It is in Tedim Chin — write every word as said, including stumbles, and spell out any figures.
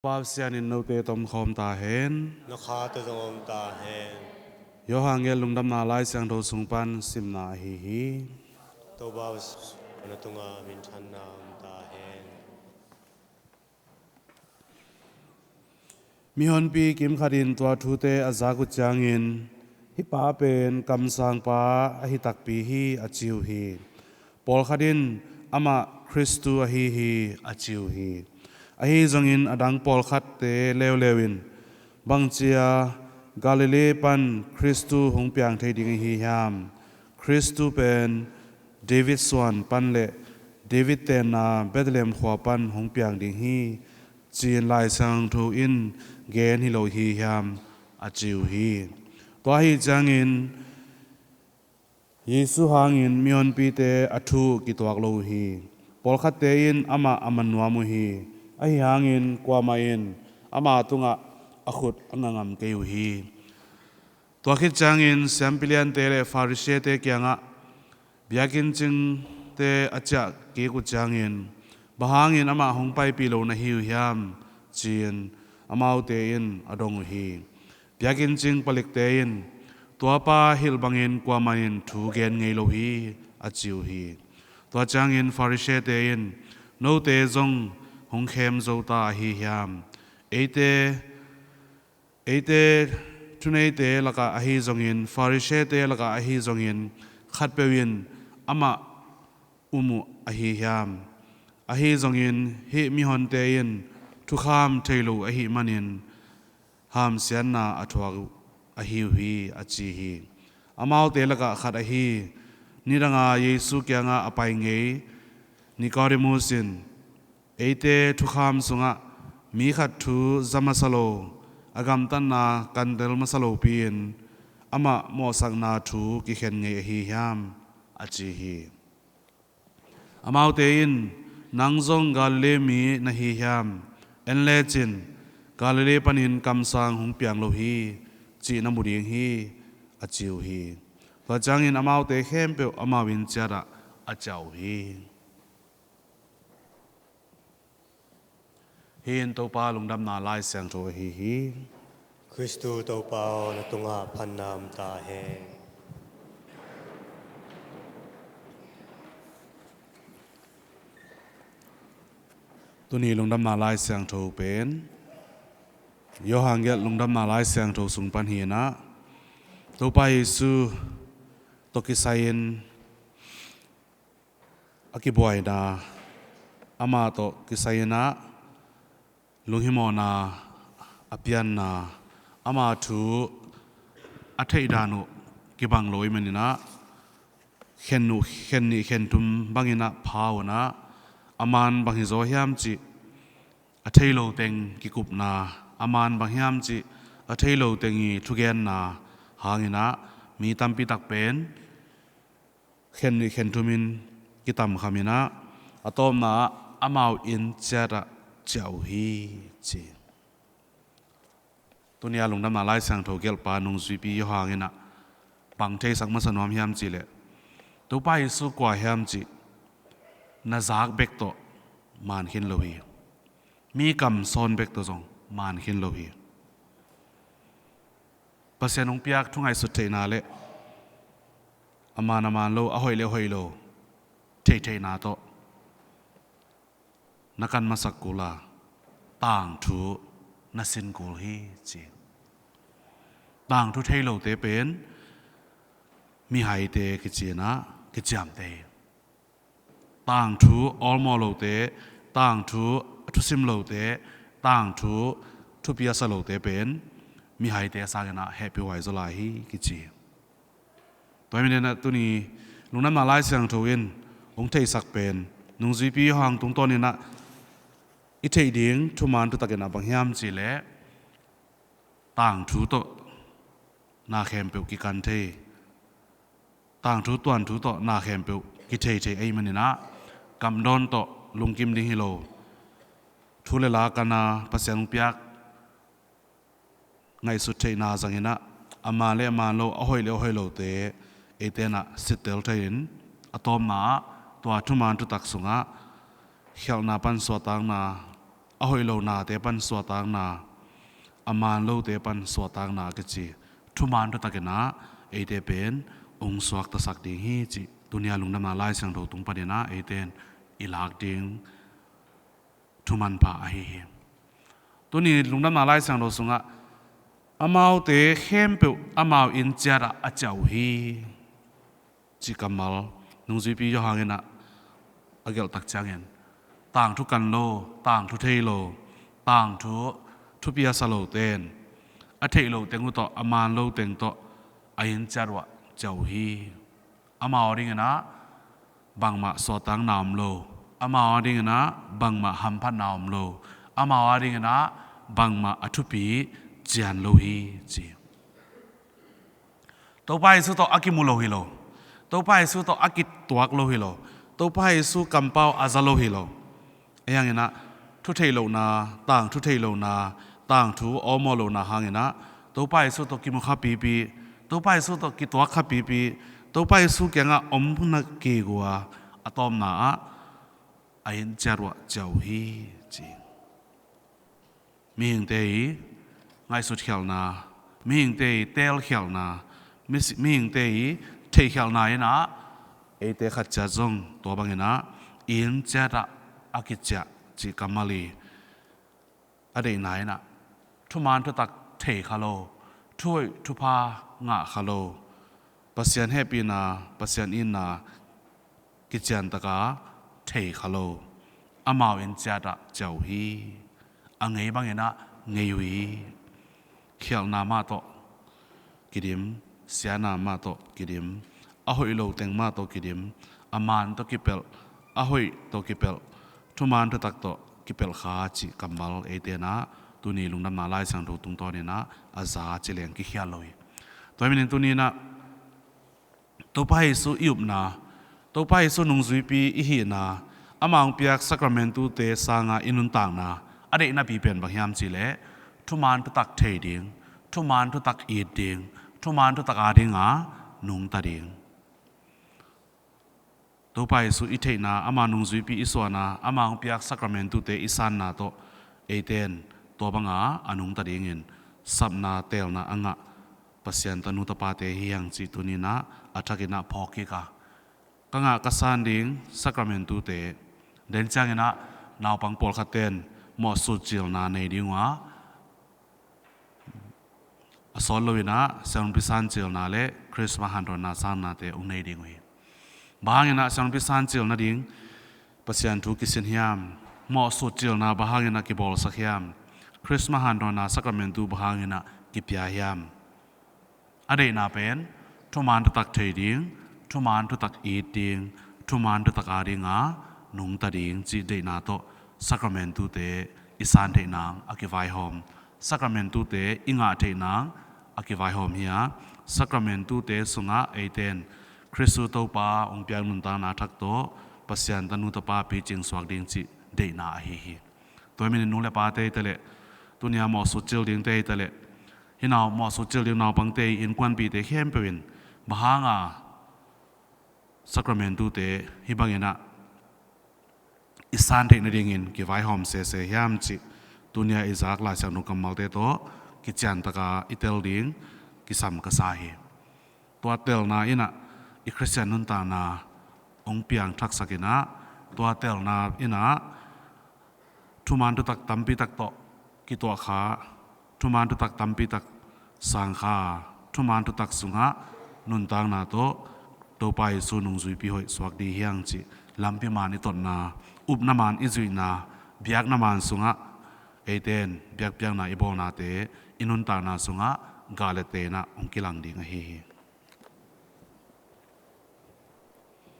Pasian in note tomkhawm ta hen. Na kha tawh zong om ta hen. Johan gelh Lungdamna Lai Siangtho sung pan simna ahi hi. Topa, na tungah minthanna om ta hen. Mihonpi kimkhat in tua thute a zak uh ciangin, "Hih pa pen kamsangpa ahi takpi hi," a ci uh hi. Pawlkhat in, "Amah Khristu ahi hi," a ci uh hi. Ahi zongin a dang pawlkhatte leuleu in, "Bangci a Galilee pan Khristu hong piang thei ding ahi hiam? Khristu pen David suan pan le David tenna Bethlehem khua pan hong piang ding hi, ci-in Lai Siangtho in gen hi lo hi hiam?" a ci uh hi. Tua ahi ciangin Jesu hangin mihonpite a thu kituak lo uh hi. Pawlkhatte in amah a man nuam uh hi. Ahi hangin kuamah in ama tungah a khut a nga ngam kei uh hi. Tua khit ciangin siampi liante le Pharisee-te kiangah biakinn cingte a ciah kik uh ciangin, "Bang hangin amah hong paipih lo na hi uh hiam?" ci-in amaute in a dong uh hi. Biakinn cing palikte in, "Tuapa hilh bangin kuamah in thu gen ngei lo hi," a ci uh hi. Tua ciangin Pharisee-te in, "Note zong hong khem zo ta ahi hiam? Eite, eite thuneite lakah ahi zongin, Pharisee-te lakah ahi zongin, khatpeuh in amah um uh ahi hiam? Ahi zongin hih mihonte in thukham thei lo ahih manin hamsiatna a thuak uh ahi uh hi," a ci hi. Amaute lakah khat ahi, nidanga Jesu kiangah a pai ngei Nicodemus in, "Eite thukham sungah mi khat thu za masa lo, a gamtatna kantel masa lopi-in amah mawhsakna thu kikhen ngei ahi hiam?" a ci hi. Amaute in, "Nang zong Galilee mi na hi hiam? En lecin Galilee panin kamsang hong piang lo hi, cih na mu ding hi," a ci uh hi. Tua ciangin amaute khempeuh amau inn ciatah a ciah uh hi. Hih in Topa Lungdamna Lai Siangtho ahi hi. Khristu Topa aw, na tungah phatna om ta hen. Tuni Lungdamna Lai Siangtho pen Johan gelh Lungdamna Lai Siangtho sung pan hi-in ah, Topa Jesu tawh kisai-in a kibuaina, amah tawh kisai-in ah lunghimawhna a pianna, ama thu a theih dan uh kibang lo ahih manin ah, khen uh, khen nih khen thum bangin ah pha uh in ah, a maan bang hi zaw hiam cih a thei lo teng kikupna, a maan bang hiam cih a thei lo teng i thugenna hangin ah, mi tampi tak pen khen nih khen thumin kitamkhamin ah, a tawpna ah amau inn ciatah ciah uh hi, ci. Tuni a Lungdamna Lai Siangtho gelhpa nungzuipi Johan in ah bang theisak masa nuam hiam cihleh, Topa Jesu kua hiam cih na zak bek tawh maan khin lo hi. Mi kam sawn bek tawh zong maan khin lo hi. Pasian hong piak thu ngaihsut theihna le a maan a maan lo, a hoih le a hoih lo theihtheihna tawh na kan masak kul a, tangthu na sin kul hi, ci. Tangthu thei lote pen mihaite kici-in ah kiciamteh hi. Tangthu awlmawh lote, tangthu a thusim lote, tangthu thupi a sa lote pen mihaite sangin ah hehpihhuai zaw lai hi, kici. Tua ahih manin ah tuni Lungdamna Lai Siangtho in hong theisak pen, nungzuipi Johan tungtawnin ah i theih ding thuman thutak in ah bang hiam cihleh, tangthu tawh na khempeuh kikan thei, tangthu tuanthu tawh na khempeuh kithei thei ahih manin ah, kamdawn tawh lungkim ding hi lo, thu le la kan a Pasian hong piak ngaihsut theihna zangin ah, a maan le a maan lo, a hoih le a hoih lote eite in ah sittel thei-in, a tawpna ah tua thuman thutak sungah khialhna pan suahtakna a hoih lo nate pan suahtakna, a man lote pan suahtakna kici thuman thutak in ah eite pen hong suaktasak ding hi cih tuni-a Lungdamna Lai Siangtho tung panin ah eite in i lak ding thumanpha ahi hi. Tuni Lungdamna Lai Siangtho sungah amaute khempeuh amau inn ciatah a ciah uh hi cih kammal nungzuipi Johan in ah a gelhtak ciangin, tangthu kan lo, tangthu thei lo, tangthu thupi a sa lote in a theih loh teng uh tawh, a man lo teng tawh a inn ciat uh ah ciah uh hi. Amau adingin ah bangmah suahtakna om lo, amau adingin ah bangmah hamphatna om lo, amau adingin ah bangmah a thupi cian lo hi ci. Topa Jesu tawh a kimu lo hi lo. Topa Jesu tawh a kituak lo hi lo. Topa Jesu kampau a za lo hi lo. Ahi hangin ah thu theih lohna, tangthu theih lohna, tangthu awmawh lohna hangin ah Topa Jesu tawh kimu kha pipi, Topa Jesu tawh kituak kha pipi, Topa Jesu kiangah om na kik uh a, a tawpna ah a inn ciat uh ah ciah uh hi ci. Mihingte i ngaihsutkhialhna, mihingte i teelkhialhna, mi-, mihingte i theihkhialhna in ah eite khat ciat zong tua bangin ah inn ciatah a kiciah cih kammal i a deihna in ah thuman thutak thei kha lo, thuhoih thupha ngah kha lo, Pasian hehpihna, Pasian itna kiciantaka thei kha lo, amau inn ciatah ciah uh hi. A ngei bangin ah ngei uh hi. Khialhna mah tawh kidim, siatna mah tawh kidim, a hoih lo teng mah tawh kidim, a man tawh kipelh, a hoih tawh kipelh, thuman thutak tawh kipelh kha cih kammal eite in ah tuni Lungdamna Lai Siangtho tungtawnin ah a za ci leng kikhial lo hi. Tua hi manin tuni in ah Topa Jesu i upna, Topa Jesu nungzuipi i hihna, amah hong piak sacramentute sanga i nuntakna a deihnapi pen bang hiam cih leh thuman thutak thei ding, thuman thutak it ding, thuman thutak adinga nungta ding. Topa Jesu i theihna, ama nungzuipi i suahna, ama hong piak sacramentute i sanna tawh eite in tua banga a nungta dingin sapna teelna a ngah Pasian tanu tapate hi hang cih tuni in ah a thakin ah phawk kik a, ka ngah ka san ding sacramentute, den ciangin ah naupang pawlkhatte in mawhsut cilna nei ding uh a, a sawt loin ah siangthopi san cilna le Christmas hanthotna sannate hong nei ding uh hi. Bang hangin ah siangthopi san cil nading Pasian thu kisin hiam? Mawhsut cilna bang hangin ah kibawlsak hiam? Christmas hanthotna sacramentu bang hangin ah kipia hiam? A deihna pen thuman thutak thei ding, thuman thutak it ding, thuman thutak adinga nungta ding cih deihna tawh sacramentute i san theih nang a kivaihawm, sacramentute i ngah theih nang a kivaihawm hi a, sacramentute sungah eite in Khristu Topa hong piak nuntakna thak tawh Pasian tanu tapa picing suak ding cih deihna ahi hi. Tua hi manin nu le pate hi ta leh, tunia mawhsut cil dingte hi ta leh, hih nau mawhsut cil ding naupangte, innkuanpihte khempeuh in bang hanga sacramentute hih bangin ah i san theih nadingin kivaihawm sese hiam cih tunia i zak Lai Siangtho kammalte tawh kiciantaka i tel ding kisam ka sa hi. Tua telna in ah i Khristian nuntakna hong piangthaksak in ah, tua telna in ah thuman thutak tampi tak tawh kituah kha, thuman thutak tampi tak sang kha, thuman thutak sungah nuntakna tawh Topa Jesu nungzuipi hoih suak ding hi hang cih lampi man i totna, upna man i zuihna, biakna man sungah eite in biakpiakna i bawlnate i nuntakna sungah gah le tei in ah hong kilang ding ahi hi.